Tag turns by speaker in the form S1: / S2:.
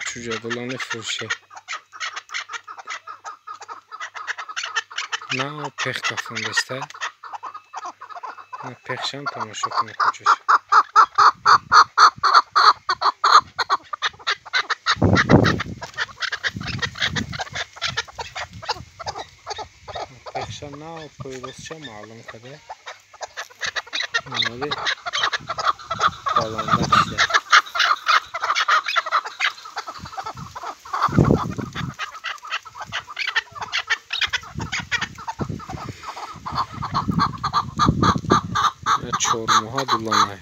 S1: Чӯҷадолани фурӯшӣ. На пех кафондаста. На пехшам тамошо кунед кӯчаш. Пехша на пойлосча маълум када. Наводи баланда чида. Чормоҳа дуланай.